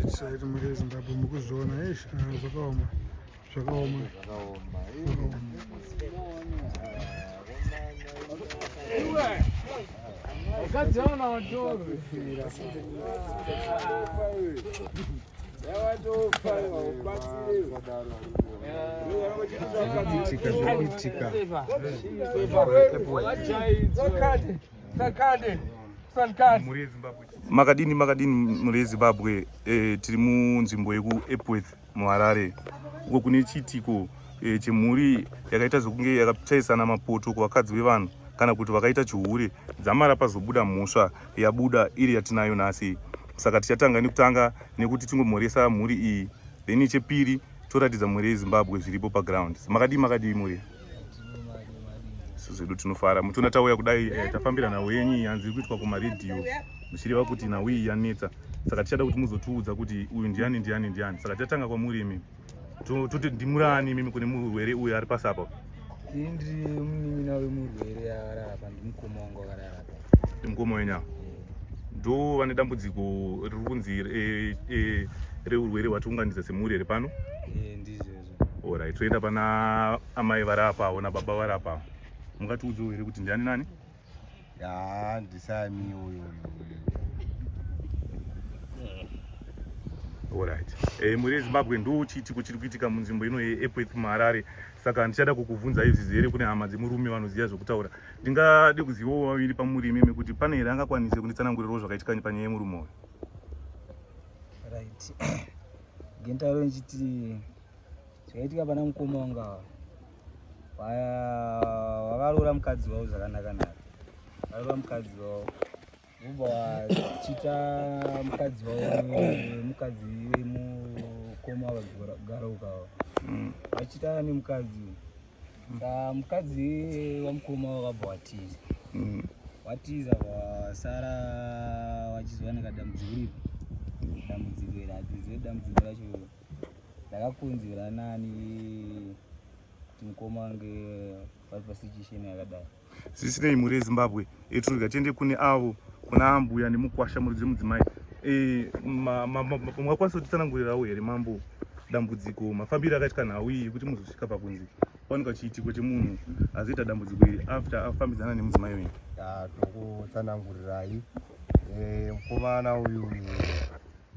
Right, right, mhuri yeZimbabwe mukuzviona eish ah, zvakaoma zvakaoma Zvikuitika zvikuitika. Makadini makadini mhuri yeZimbabwe e, tiri munzvimbo yekuEpworth muHarare uko kune chiitiko e, chemhuri yakaita zvekunge yakachaisana mapoto kuvakadzi vevanhu kana kuti vakaita chihure dzamara pazobuda mhosva yabuda iri yatinayo nhasi saka tichatanga nekutanga nekuti tingomhoresa mhuri iyi then chepiri toratidza mhuri yezimbabwe zviripo paground makadii makadii mhuri isu zvedu tinofara muchiona tauya kudai eh, tafambira nhau yenyu iyi hanzi iri kuitwa kumaredhiyo zvichireva kuti nhau iyi yanetsa saka tichada kuti muzotiudza kuti uyu ndiani ndiani ndiani saka tichatanga kwamuri imi toti ndimurani imimi kune murwere uyu ari pasi apa ini ndiri munin'ina wemurwere akarara ndimukoma wangu akarara ndimukoma wenyu ava ndo vane dambudziko riri kunzi eh, eh, reurwere hwatiunganidza semhuri here pano eh, ndizvozvo orit toenda pana amai vari apawo nababa vari apawo mungatiudzewo here kuti ndiani nani Ya, ndisami uyu. Alright. Eh, mhuri yeZimbabwe ndo chiitiko chiri kuitika munzvimbo ino yeEpworth muHarare. Saka ndichada kukubvunza izvi zere kune hama dzemurume vanoziva zvekutaura. Ndingade kuzivawo vaviri pamuri imimi kuti pane here angakwanise kunditsanangurirawo zvakaitika panyaya yemurume uyu. Right. Gentaro nchiti zvakaitika pana mukoma wangu ava vakaroora mukadzi wavo zvakanaka naka varoora mukadzi wavo vobva vachita mukadzi wavo mukadzi wemukoma vagaruka ava mm. vachita nemukadzi sa mukadzi wamukoma wakabva watiza mm. watiza vasara vachizowanika dambudziko ripi dambudziko iri hatizive dambudziko racho ndakakonzera nani kuti mukoma wange vari pasituation yakadai zvisinei mhuri yezimbabwe eh, tinoga tiende kune avo kuna ambuya nemukwasha muridzi wemudzimai eh, mungakwanisa kutitsanangurirawo here mambo dambudziko mafambiro akaitika nhau iyi kuti muzosvika pakunzi kwanika chiitiko chemunhu azoita dambudziko iri after afambidzana nemudzimai wenyu tokutsanangurirai eh, mukomana uyu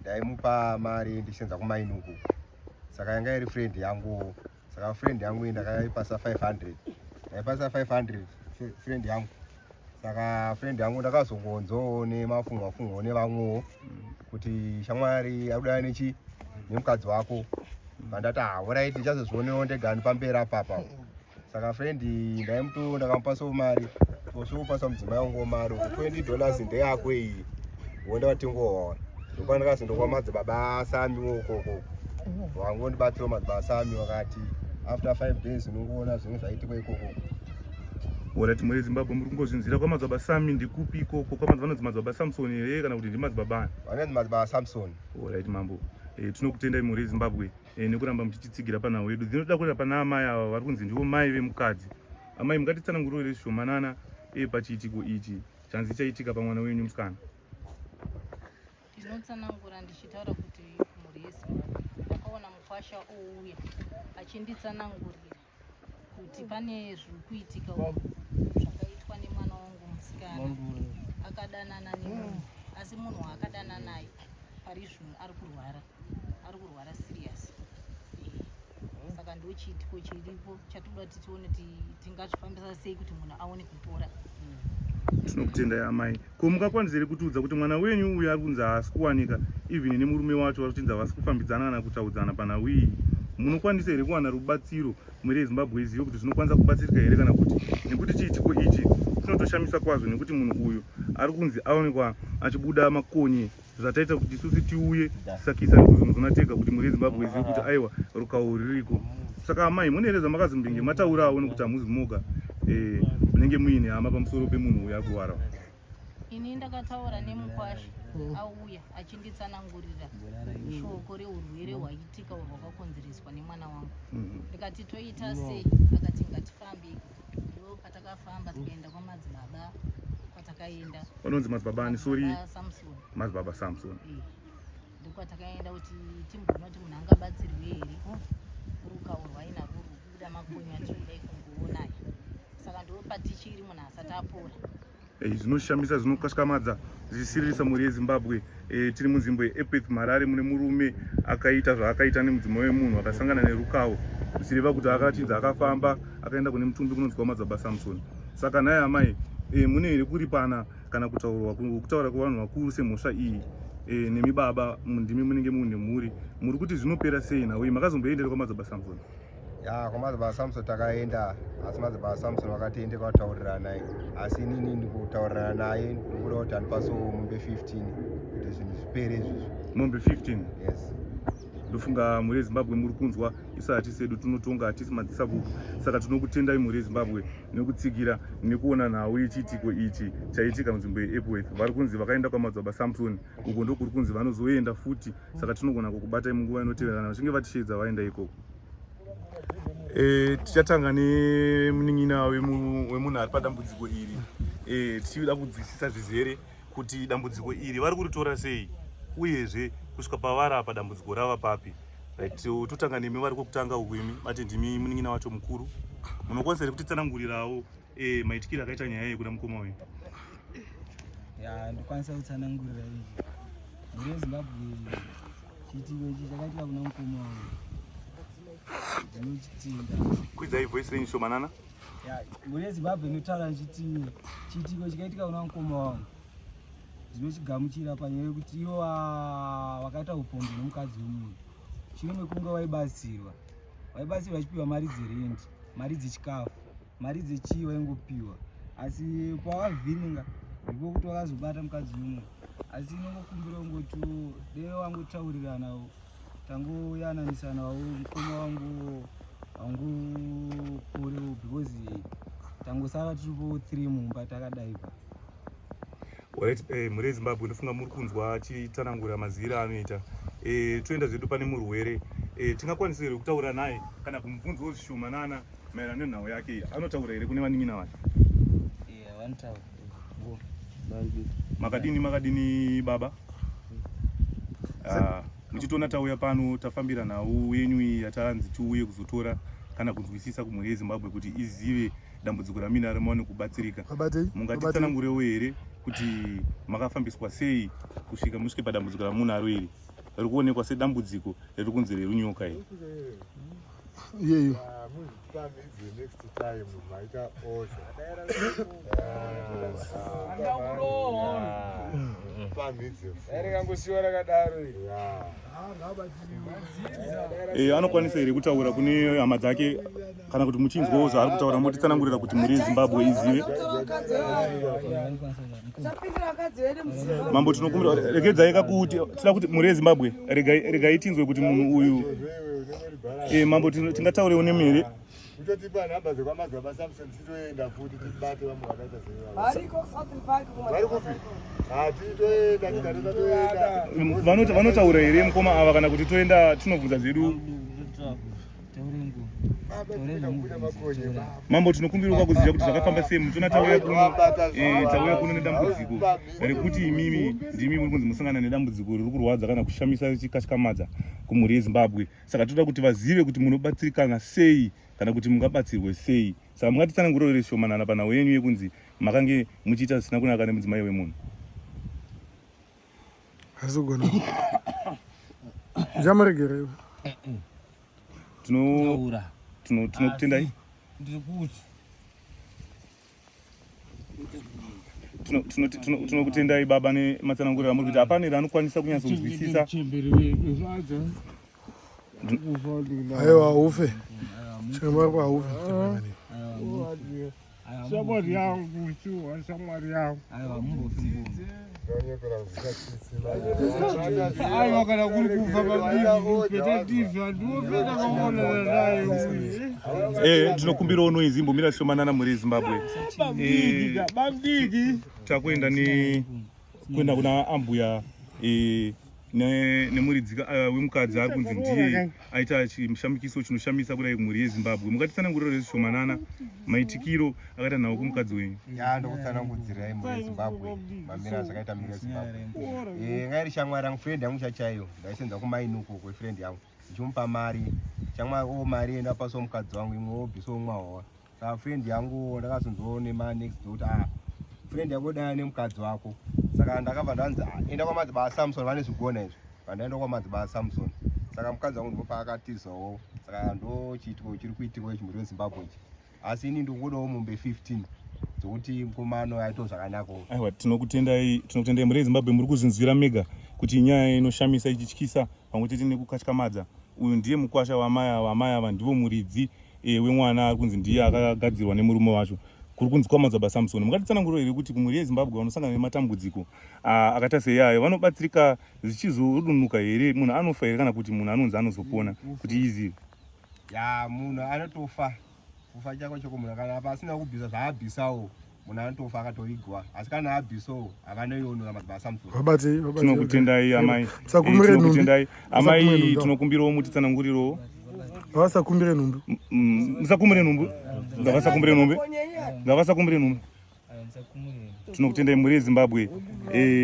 ndaimupa mari ndichiseenza kumaini uku saka yanga iri friend yangu saka friend yangu iyi ndakaipasa 500 ndaipasa 500 friend yangu saka friend yangu ndakazongonzowo nemafungo afungo nevamwewo kuti shamwari akudana nechi nemukadzi wako pandati haoraiti ndichazozvionewo ndegani pamberi apapa saka friend ndaimuto ndakamupasawo mari osvopasa mudzimai wangu mari 20 dollars ndeyako iyi wonda watengowaona ndopandakazondokwa madzibaba sami ukoko wangondibatsirawo madzibaba sami wakati after 5 days unongoona zvinhu zvaitikwa ikoko Orati muri Zimbabwe muri kungozvinzira kwamadzibaba Sami ndikupi ikoko kwamadzibaba vanonzi madzibaba Samson here kana kuti ndimadzibaba ani? Vanonzi madzibaba Samson. Orati mambo. Eh, tinokutendai muri Zimbabwe. e, nekuramba muchititsigira panhau yedu dzinotoda kuenda pana amai ava vari kunzi ndivo mai vemukadzi amai mungatitsananguriro here zvishomanana e, pachiitiko ichi chanzi chaitika pamwana wenyu musikana ndinotsanangura ndichitaura kuti mhuri yezimbabwe ndakaona mukwasha ouya achinditsanangurira kuti pane zviri kuitika zvakaitwa nemwana wangu musikana akadanana nemunhu asi munhu waakadana naye pari zvino ari kurwara ari kurwara serious eh, saka ndochiitiko chiripo chatoda kuti tione tingazvifambisa sei kuti munhu aone kupora tinokutendai amai ko mungakwanisa here kutiudza kuti mwana wenyu uyu ari kunzi haasi kuwanika even nemurume wacho vari kutinzi havasi kufambidzana kana kutaudzana panhau iyi munokwanisa here kuwana rubatsiro mhuri yezimbabwe izive kuti zvinokwanisa kubatsirika here kana kuti nekuti chiitiko ichi chinotoshamisa kwazvo nekuti munhu uyu ari kunzi aonekwa achibuda makonye zvataita kuti isusu tiuye tisakisa nekuzonzona tega kuti mhuri yezimbabwe izive kuti aiwa rukawo ririko saka amai mune here zvamakazimbinge mataurawo nekuti hamuzi moga eh, munenge muine hama pamusoro pemunhu uyo akurwara ini ndakataura nemukwasha auya achinditsanangurira shoko reurwere hwaitika urwo hwakakonzereswa nemwana wangu mhm. ndikati toita sei akati ngatifambe ndo patakafamba tikaenda kwamadzibaba kwatakaenda vanonzi madzibaba ani sori madzibaba samson eh. Ndokwatakaenda kuti timboona kuti munhu angabatsirwe here. Rukawo rwainarwo rwukubuda makonye atiri kudai kungoona aya. Saka ndopatichiri munhu asati apora. Eh, zvinoshamisa zvinokashkamadza zvichisiririsa mhuri yezimbabwe e, tiri munzvimbo yeepworth marare mune murume akaita zvaakaita nemudzimai wemunhu akasangana nerukawo zvichireva kuti akachinzi akafamba akaenda kune mutumbi kunonzi kwamadzibaba samson saka nhai amai e, mune here kuripana kana kutaurwa kutaura kwevanhu vakuru semhosva iyi e, nemi baba ndimi munenge mune mhuri muri kuti zvinopera sei nhau iyi makazomboendera kwamadzibaba samson Ya, kwamadzibaba Samson takaenda asi madzibaba Samson vakati ende kwataurirana naye asi inini ndikutaurirana naye ndikuda kuti andipasewo mombe 15 kuti zvinhu zvipere izvizvi. Mombe 15? Yes. Ndofunga mhuri yeZimbabwe muri kunzwa isu hatisi edu tinotonga hatisi madzisabhuku saka tinokutendai mhuri yeZimbabwe nekutsigira nekuona nhau yechiitiko ichi chaitika munzvimbo yeEpworth vari kunzi vakaenda kwamadzibaba Samson uko ndokuri kunzi vanozoenda futi saka tinogona kukubatai munguva inotevera kana vachinge vatisheedza vaenda ikoko. E, tichatanga nemunin'ina wemunhu ari padambudziko iri e, tichida kunzwisisa zvizere kuti dambudziko iri vari kuritora sei uyezve kusvika pavari apa dambudziko rava papi right totanga nemi vari kwekutanga uku imi mati ndimi munin'ina wacho mukuru munokwanisa here kutitsanangurirawo e, maitikiro akaita nyaya iyi kuna mukoma uyu ya ndokwanisa kutsanangurira izvi mhuri yezimbabwe Chiitiko ichi chakaitika kuna mukoma wangu. Ndinochitenda. Kwidzai voice renyu shomanana. Ya, mhuri yeZimbabwe inotaura ndichiti chiitiko chakaitika kuna mukoma wangu. Ndinochigamuchira panyaya yekuti ivo vakaita upombwe nemukadzi wemunhu. Shure mekunge vaibatsirwa. Vaibatsirwa vachipiwa mari dzerendi, mari dzechikafu. Mari dzechii waingopiwa asi pawavhiringa ndiko kuti wakazobata mukadzi umwe asi inongokumbira kungoti dei wangotauriranawo tangoyananisanawo mukoma wangu wanguporewo because tangosara tiripo three mumba takadaipa Alright, eh, mhuri yeZimbabwe ndofunga muri kunzwa achitsanangura maziviro aanoita. Eh, toenda zvedu pane murwere. Eh, tingakwanisa here kutaura naye kana kumubvunzawo zvishomanana maererano nenhau yake iyi? Anotaura here kune vanin'ina vake? Yeah, vanotaura. Makadini makadini baba? Ah, muchitoona tauya pano tafambira nhau yenyu iyi yatanzi tiuye kuzotora kana kunzwisisa kumhuri yeZimbabwe kuti izive dambudziko raminaro muwane kubatsirika mungatitsanangurewo here kuti makafambiswa sei kusvika musvike padambudziko ramunaro iri riri kuonekwa sedambudziko riri kunzi rerunyoka iri iyeyo Eh, anokwanisa here kutaura kune hama dzake kana kuti muchinzwawo zvaari kutaura motitsanangurira kuti mhuri yezimbabwe izive mambo tinokumbira regedzai kakuti tida kuti mhuri yezimbabwe regai tinzwe kuti munhu uyu e, mambo tingataurewo nemi here kutotipa nhamba dzekwamadzibaba samson titoenda futi tibate vamwe vakaita sevari kupi hatitoenda tikatoda toenda vanotaura here mukoma ava kana kuti toenda tinobvunza zvedu Mambo tinokumbira kuziva kuti zvakafamba sei mutona tauya kuno eh, tauya kuno nedambudziko rekuti imimi ndimi muri kunzi musangana nedambudziko riri kurwadza kana kushamisa richikashikamadza kumhuri yeZimbabwe saka toda kuti vazive kuti munobatsirikana sei kana kuti mungabatsirwe sei saka mungatitsananguriro here shomanana panhau yenyu yekunzi makange muchiita zvisina kunaka nemudzimai wemunhu Hazogona. Jamuregere. Tino tino tinokutendai. Ndiri kuti tinokutendai baba nematsananguriro amuri kuti hapana here anokwanisa kunyatsonzwisisa aiwa haufe chiremba haufe Shamwari yangu shuwa, shamwari yangu. Aiwa kana kuri kufa babiki peta ndiwofe ndakaonana naye uyu. Eh, tinokumbirawo noise imbomira shomanana mhuri yeZimbabwe. Babiki, babiki. Takuenda ne kuenda kuna ambuya eh. Nemuridzi wemukadzi ari kunzi ndiye aita chishamikiso chinoshamisa kudai kumhuri yeZimbabwe. Mungatitsanangurira zvishomanana maitikiro akaita nhau kumukadzi wenyu? Ya, ndokutsanangudzirai mhuri yeZimbabwe mamira zvakaita mhuri yeZimbabwe. Yanga iri shamwari yangu, friend yangu chachaiyo. Ndaisenza kumaini uko kwefriend yangu, ndichimupa mari shamwari o mari enda paso mukadzi wangu, imwe obvisawo mwahowa. Saka friend yangu ndakazonzwawo nema next door kuti ah, friend yako dai nemukadzi wako. Saka ndakabva ndanzi ah, enda kwamadzibaba Samson, vane zvigona izvi. Pandaenda kwamadzibaba Samson, saka mukadzi wangu ndipo paakatizawo. Saka ndo chiitiko chiri kuitika ichi mhuri yeZimbabwe ichi. Asi ini ndingodawo mombe 15 dzokuti mukomana aitawo zvakanaka. Aiwa, tinokutendai, tinokutendai mhuri yeZimbabwe. Muri kuzvinzwira mega kuti nyaya inoshamisa ichityisa pamwe chete nekukatyamadza. Uyu ndiye mukwasha wamai ava. Amai ava ndivo muridzi wemwana ari kunzi ndiye akagadzirwa nemurume wacho, kuri kunzi kwamadzibaba Samson. Mungatitsananguriro here kuti kumhuri yeZimbabwe vanosangana nematambudziko akaita seiyayo vanobatsirika zvichizodunuka here? Munhu anofa here kana kuti munhu anonzi anozopona kuti izive? Ya, munhu anotofa, kufa chako choko. Munhu kana pasina kubvisa zvaabvisawo, munhu anotofa akatovigwa, asi kana abvisawo havanoionora madzibaba Samson. Vabate, vabate. Tinokutendai amai. Musakumbire nhumbi. Tinokutendai amai. Musakumbire nhumbi. Tinokumbirawo mutitsanangurirowo. Ngavasakumbire nhumbi. Musakumbire nhumbi, ngavasakumbire nhumbi, ngavasakumbire nhumbi. Tinokutendai mhuri yeZimbabwe.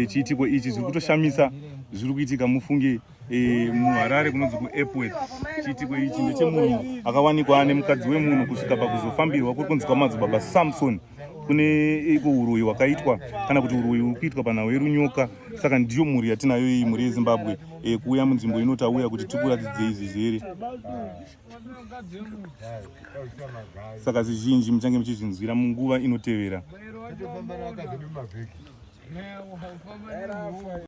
Chiitiko ichi zviri kutoshamisa zviri kuitika mufunge muHarare kunonzi kuEpworth. Chiitiko ichi ndechemunhu akawanikwa nemukadzi wemunhu kusvika pakuzofambirwa kuri kunzi kwamadzibaba Samson kune iko uroyi hwakaitwa kana kuti uroyi huri kuitwa panhau yerunyoka. Saka ndiyo mhuri yatinayo iyi, mhuri yeZimbabwe. Kuuya munzvimbo ino tauya kuti tikuratidzei zvizere. Saka zvizhinji muchange muchizvinzwira munguva inotevera.